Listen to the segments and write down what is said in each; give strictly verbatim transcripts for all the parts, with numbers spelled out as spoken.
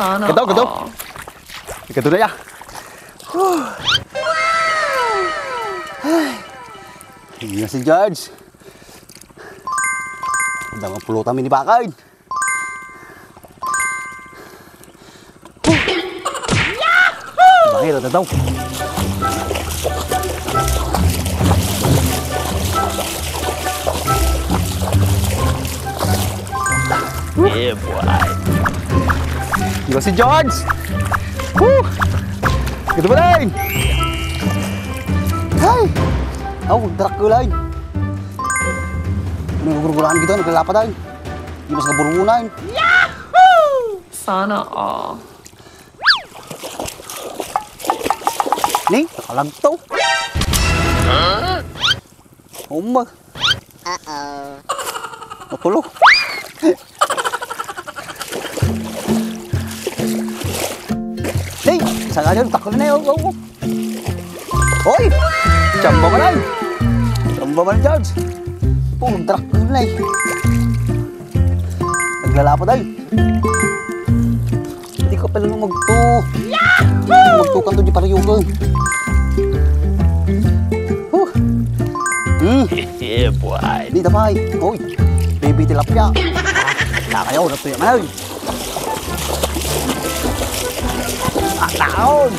Sana all. Kadaw, kadaw. Ikaduna ya. Huh. Ay. Iya si George. Dama pulutan mi ni Bakay. Bangir na daw. Yeah, boy. Di ba si George? Woo! Ito ba, Day? Ay! Aw, darak ko, Day. Ano yung gurgurahan kita? Naglalapad, Day. Di mas kaburbunan. Sana all. Ni, nakalagto. Uma. Uh-oh. Mapulo. Hey, saan nga dyan? Takot na yun. Oh, oh. Hoy! Chamba man ay! Chamba man, George. Oh, truck na ay. Naglalapad ay. Hindi ka pala nung magtu-, magtukan to di pariyo ko. Huh. Hmm. Yeah, boy. Di, damay. Hoy. Baby tilapia. Na kayo, natuya man. Ah, taon.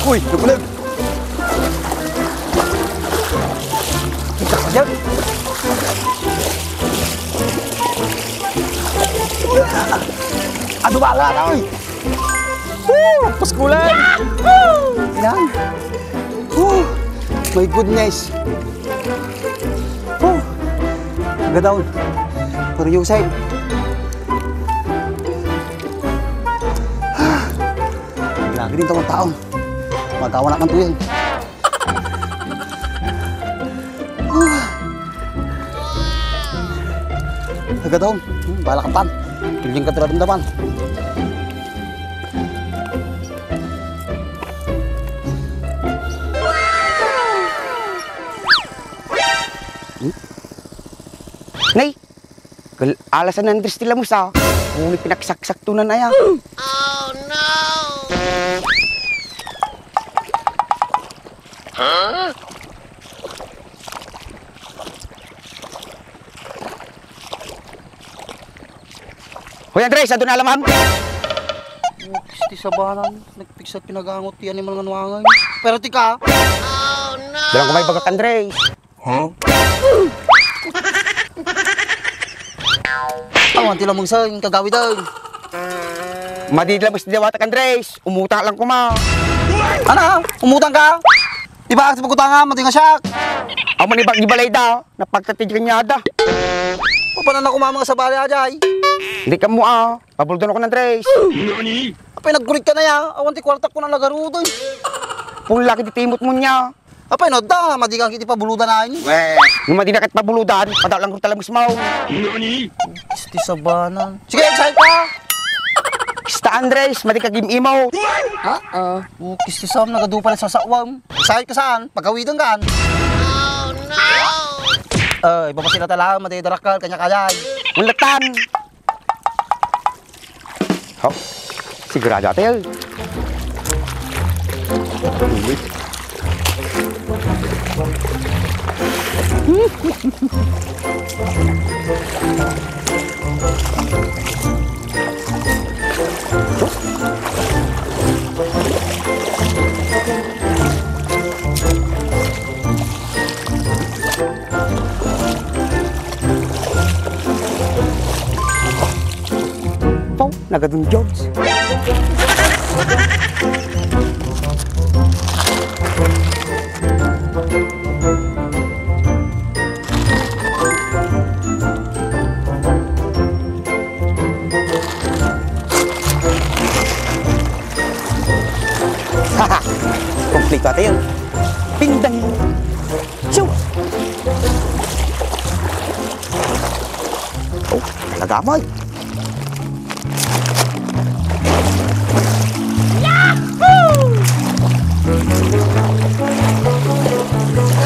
Uy, nabulag. Kita ka dyan. Ano ba nga, oy? Woo! Paskulan! Yan. Woo! My goodness. Woo! Gadaw. Pero yung side. Lagi din tawon taon. Magawa naman to yan. Agad, Hom. Hmm, bala ka pan. Piling ka, tira damdaman. Hmm? Nay, kal-, alasan ni Andres ti lamus, ah. Uli pinagsaksak tunan aya. Oh, no! Hoy, Andres, adun alaman? Ukis ti sabanan, nagpigsa pinagangot ti animal nga nuangan. Pero tika. Dalang ko may bagak, Andres. Huh? Awan ti lamang sa kagawid ay. Madi lamus ti dawatek, Andres. Umutang lang kuma. Ana, umutang ka? Di ba, sa pagkutanga, madi nga siak. Amo ni bag-, di balay da. Napagtatid kanya da. Papanan ako mamang sa bali, ajay. Hindi ka mo, ah. Pabuldan ako ng Andres. Apay, nagkurit ka na ya. Awan ti kwarta ko na lagarudo. Pulak iti timot mo niya. Apay, no, da, madi ka kiti pabuludan ay. Weh. Nung madi na kat pabuludan, padaw lang ko talaga mismo. Isti sabanan. Sige, excited ka? Kista Andres, madi ka gim-imo. Ah, ah. Oh, kisti sam, nagadu pala sa sawam. Excited ka saan? Pagawidon ka. Oh, no! Ay, baba sila tala, madi darakal, kanya-kaya. Ulatan! Ho, sigurado ata yan. Pau, nagadun George. Kompleto ata yun. Pindang. Siu! Oh, talaga mo eh.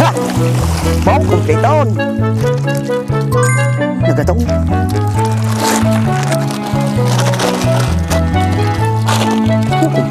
Ha! Wow, kompleton. Nagatong.